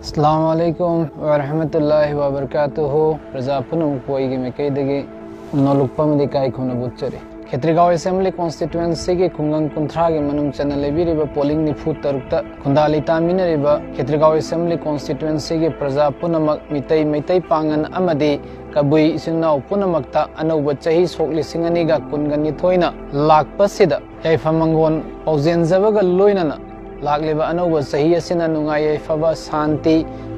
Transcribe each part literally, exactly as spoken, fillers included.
ꯑꯁꯂꯥꯃꯨ ꯑꯂꯥꯏꯀꯨꯝ ꯋꯔꯍꯃꯇꯨꯜꯂꯥꯍꯤ ꯋꯕꯔꯀꯥꯇꯨꯍꯨ꯫ ꯄ꯭ꯔꯖꯥ ꯄꯨꯝꯅꯃꯛꯄꯨ ꯑꯩꯒꯤ ꯃꯥꯏꯀꯩꯗꯒꯤ ꯅꯣꯂꯨꯛꯄ ꯑꯃꯗꯤ ꯏꯀꯥꯏ ꯈꯨꯝꯅꯕ ꯎꯠꯆꯔꯤ꯫ ꯈꯦꯇ꯭ꯔꯤꯒꯥꯎ ꯑꯦꯁꯦꯝꯕ꯭ꯂꯤ ꯀꯣꯟꯁꯇꯤꯇ꯭ꯋꯦꯟꯁꯤꯒꯤ ꯈꯨꯡꯒꯪ ꯀꯨꯟꯊ꯭ꯔꯥꯒꯤ ꯃꯅꯨꯡ ꯆꯟꯅ ꯂꯩꯕꯤꯔꯤꯕ ꯄꯣꯂꯤꯡ ꯅꯤꯐꯨ ꯇꯔꯨꯛꯇ ꯈꯨꯟꯗꯥ ꯂꯩꯇꯥꯃꯤꯟꯅꯔꯤꯕ ꯈꯦꯇ꯭ꯔꯤꯒꯥꯎ ꯑꯦꯁꯦꯝꯕ꯭ꯂꯤ ꯀꯣꯟꯁꯇꯤꯇ꯭ꯋꯦꯟꯁꯤꯒꯤ ꯄ꯭ꯔꯖꯥ ꯄꯨꯝꯅꯃꯛ, ꯃꯤꯇꯩ, ꯃꯩꯇꯩ ꯄꯥꯉꯟ ꯑꯃꯗꯤ ꯀꯕꯨꯏ ꯏꯆꯤꯟ ꯏꯅꯥꯎ ꯄꯨꯝꯅꯃꯛꯇ ꯑꯅꯧꯕ ꯆꯍꯤ ꯁꯣꯛ ꯂꯤꯁꯤꯡ ꯑꯅꯤꯒ ꯀꯨꯟꯒ ꯅꯤꯊꯣꯏꯅ ꯂꯥꯛꯄꯁꯤꯗ ꯌꯥꯏꯐ ꯃꯪꯒꯣꯜ ꯄꯥꯎꯖꯦꯟꯖꯕꯒ ꯂꯣꯏꯅꯅ ꯂꯥꯛꯂꯤꯕ ꯑꯅꯧꯕ ꯆꯍꯤ ꯑꯁꯤꯅ ꯅꯨꯡꯉꯥꯏ ꯌꯥꯏꯐꯕ, ꯁꯥꯟꯇꯤ,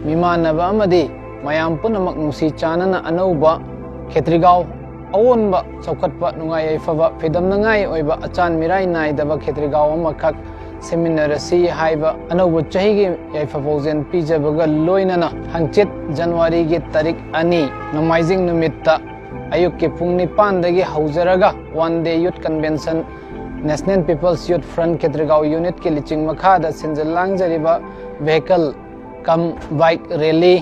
ꯃꯤꯃꯥꯟꯅꯕ ꯑꯃꯗꯤ ꯃꯌꯥꯝ ꯄꯨꯝꯅꯃꯛ ꯅꯨꯡꯁꯤ ꯆꯥꯟꯅꯅ ꯑꯅꯧꯕ ꯈꯦꯇ꯭ꯔꯤꯒꯥꯎ ꯑꯑꯣꯟꯕ ꯆꯥꯎꯈꯠꯄ, ꯅꯨꯡꯉꯥꯏ ꯌꯥꯏꯐꯕ, ꯐꯤꯗꯝꯅꯉꯥꯏ ꯑꯣꯏꯕ, ꯑꯆꯥꯟ ꯃꯤꯔꯥꯏ ꯅꯥꯏꯗꯕ ꯈꯦꯇ꯭ꯔꯤꯒꯥꯎ ꯑꯃꯈꯛ ꯁꯦꯝꯃꯤꯟꯅꯔꯁꯤ ꯍꯥꯏꯕ ꯑꯅꯧꯕ ꯆꯍꯤꯒꯤ ꯌꯥꯏꯐ ꯄꯥꯎꯖꯦꯜ ꯄꯤꯖꯕꯒ ꯂꯣꯏꯅꯅ ꯍꯪꯆꯤꯠ ꯖꯅꯋꯥꯔꯤꯒꯤ ꯇꯥꯔꯤꯛ ꯑꯅꯤ ꯅꯣꯡꯃꯥꯏꯖꯤꯡ ꯅꯨꯃꯤꯠꯇ ꯑꯌꯨꯛꯀꯤ ꯄꯨꯡ ꯅꯤꯄꯥꯟꯗꯒꯤ ꯍꯧꯖꯔꯒ One Day Youth Convention, National People's Youth Front ꯈꯦꯇ꯭ꯔꯤꯒꯥꯎ ꯌꯨꯅꯤꯠꯀꯤ ꯂꯨꯆꯤꯡ ꯃꯈꯥꯗ ꯁꯤꯟꯖ ꯂꯥꯡꯖꯔꯤꯕ vehicle cum bike rally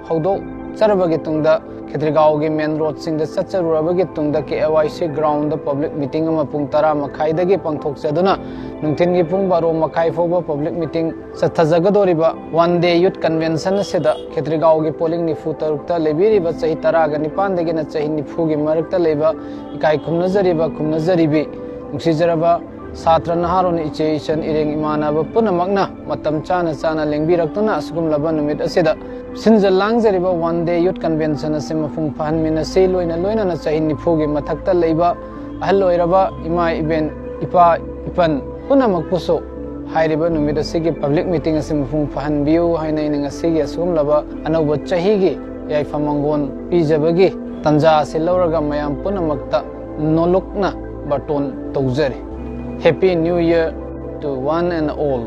ꯍꯧꯗꯣꯛꯆꯔꯕꯒꯤ ꯇꯨꯡꯗ ꯈꯦꯇ꯭ꯔꯤꯒꯥꯎꯒꯤ main roadꯁꯤꯡꯗ ꯆꯠꯆꯔꯨꯔꯕꯒꯤ ꯇꯨꯡꯗ K A Y C groundꯗ public meeting ꯑꯃ ꯄꯨꯡ ꯇꯔꯥ ꯃꯈꯥꯏꯗꯒꯤ ꯄꯥꯡꯊꯣꯛꯆꯗꯨꯅ ꯅꯨꯡꯊꯤꯜꯒꯤ ꯄꯨꯡ ꯕꯥꯔꯣ ꯃꯈꯥꯏ ꯐꯥꯎꯕ public meeting ꯆꯠꯊꯖꯒꯗꯧꯔꯤꯕ One Day Youth Convention ꯑꯁꯤꯗ ꯈꯦꯇ꯭ꯔꯤꯒꯥꯎꯒꯤ ꯄꯣꯂꯤꯡ ꯅꯤꯐꯨ ꯇꯔꯨꯛꯇ ꯂꯩꯕꯤꯔꯤꯕ ꯆꯍꯤ ꯇꯔꯥꯒ ꯅꯤꯄꯥꯟꯗꯒꯤꯅ ꯆꯍꯤ ꯅꯤꯐꯨꯒꯤ ꯃꯔꯛꯇ ꯂꯩꯕ ꯏꯀꯥꯏ ꯈꯨꯝꯅꯖꯔꯤꯕ, ꯈꯨꯝꯅꯖꯔꯤꯕꯤ, ꯅꯨꯡꯁꯤꯖꯔꯕ ꯁꯥꯇ꯭ꯔ ꯅꯍꯥꯔꯣꯟ, ꯏꯆꯦ ꯏꯆꯟ, ꯏꯔꯦꯡ ꯏꯃꯥꯟꯅꯕ ꯄꯨꯝꯅꯃꯛꯅ ꯃꯇꯝ ꯆꯥꯅ ꯆꯥꯅ ꯂꯦꯡꯕꯤꯔꯛꯇꯨꯅ ꯑꯁꯤꯒꯨꯝꯂꯕ ꯅꯨꯃꯤꯠ ꯑꯁꯤꯗ ꯁꯤꯟꯖ ꯂꯥꯡꯖꯔꯤꯕ One Day Youth Convention ꯑꯁꯤ ꯃꯄꯨꯡ ꯐꯥꯍꯟꯃꯤꯟꯅꯁꯤ꯫ ꯂꯣꯏꯅ ꯂꯣꯏꯅꯅ ꯆꯍꯤ ꯅꯤꯐꯨꯒꯤ ꯃꯊꯛꯇ ꯂꯩꯕ ꯑꯍꯜ ꯑꯣꯏꯔꯕ ꯏꯃꯥ ꯏꯕꯦꯟ, ꯏꯄꯥ ꯏꯄꯟ ꯄꯨꯝꯅꯃꯛꯄꯨꯁꯨ ꯍꯥꯏꯔꯤꯕ ꯅꯨꯃꯤꯠ ꯑꯁꯤꯒꯤ public meeting ꯑꯁꯤ ꯃꯄꯨꯡ ꯐꯥꯍꯟꯕꯤꯌꯨ ꯍꯥꯏꯅ ꯑꯩꯅ ꯉꯁꯤꯒꯤ ꯑꯁꯤꯒꯨꯝꯂꯕ ꯑꯅꯧꯕ ꯆꯍꯤꯒꯤ ꯌꯥꯏꯐ ꯃꯪꯒꯣꯜ ꯄꯤꯖꯕꯒꯤ ꯇꯥꯟꯖꯥ ꯑꯁꯤ ꯂꯧꯔꯒ ꯃꯌꯥꯝ ꯄꯨꯝꯅꯃꯛꯇ ꯅꯣꯂꯨꯛꯅ ꯕꯥꯔꯇꯣꯟ ꯇꯧꯖꯔꯤ꯫ Happy New Year to one and all.